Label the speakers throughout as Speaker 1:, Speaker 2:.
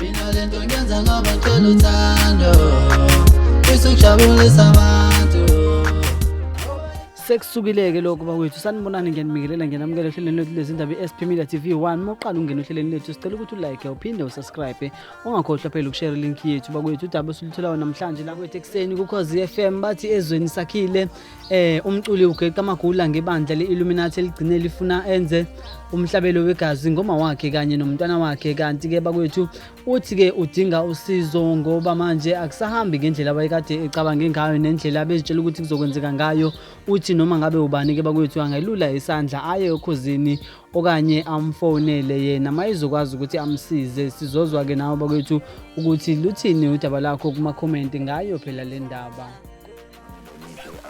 Speaker 1: Mina lento ngenza ngoba ngicela uthando, fisa ukujabulisa abantu.
Speaker 2: Sekusukile-ke lokho bakwethu, sanibonani, ngiyanibingelela, ngiyanamukela ohlelweni lwethu lwezindaba i-SP Media TV 1. Uma uqala ungena ohlelweni lethu, sicela ukuthi ulike uphinde usubscribe, ungakhohlwa phela ukushare link yethu. Bakwethu, udaba esilutholayo namhlanje la kwethu ekuseni kuKhozi FM, bathi ezweni sakhile umculi ugeqa amagula ngebandla le-Illuminati eligcine lifuna enze umhlabelo wegazi ngoma wakhe kanye nomntwana wakhe. Kanti-ke bakwethu, uthi-ke udinga usizo ngoba manje akusahambi ngendlela abayekade ecabange ngayo nendlela abezitshela ukuthi kuzokwenzeka ngayo. Uthi noma ngabe ubani-ke bakwethu angelula isandla aye oKhozini okanye amfonele yena ma ezokwazi ukuthi amsize. Sizozwa-ke nawe bakwethu ukuthi luthini udaba lakho kumakhomenti ngayo phela le ndaba.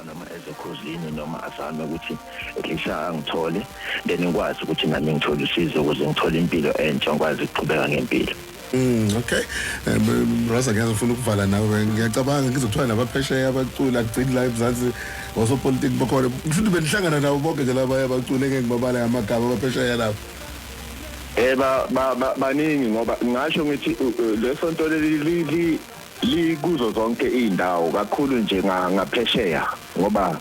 Speaker 3: Noma ezoKhozini, noma azame ukuthi at least angithole, then ngikwazi ukuthi nami ngithole usizo ukuze ngithole impilo entsha, ngikwazi ukuqhubeka ngempilo.
Speaker 4: Okay. Rosa, ngiyazi ufuna ukuvala nawe. Ngiyacabanga ngizokuthiwa nabaphesheya abaculi, akugcini la eMzansi, osopolitiki bakhona. Futhi benihlangana nabo bonke nje laba abaculi engeke ngibabale ngamagama abaphesheya lapho.
Speaker 3: Baningi ngoba ngisho ngithi lesonto leli likuzo zonke izindawo, kakhulu nje ngaphesheya, ngoba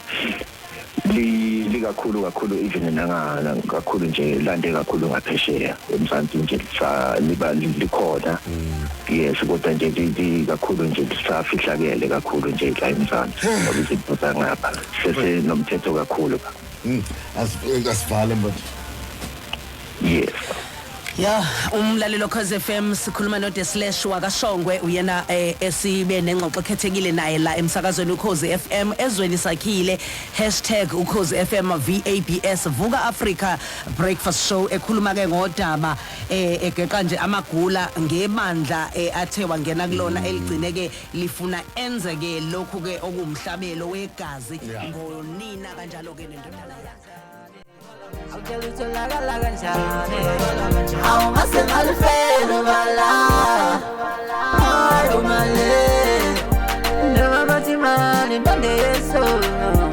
Speaker 3: likakhulu kakhulu, even nanga kakhulu nje lande kakhulu ngaphesheya. EMzansi nje liba likhona, yes, kodwa nje kakhulu nje lisafihlakele kakhulu nje la eMzansi, ngoba izinto zangapha sesenomthetho kakhulu.
Speaker 4: Asivale manje.
Speaker 3: Yes.
Speaker 5: Ya, umlalelo Khozi FM, sikhuluma no The Slash wakaShongwe, uyena esibe nengxoxo ekhethekile naye la emsakazweni uKhozi FM, ezweni sakhile #UkhoziFM VABS Vuka Africa Breakfast Show, ekhuluma ke ngodaba egeqa nje amagula ngebandla athe wangena kulona eligcine ke lifuna enze ke lokhu ke okuwumhlabelo wegazi ngonina kanjalo ke nendodana yakhe.
Speaker 1: Awutshela utholakala kanjani? Awungase ngalifela bala. Hayi umale. Noma bathi mali impande yesono.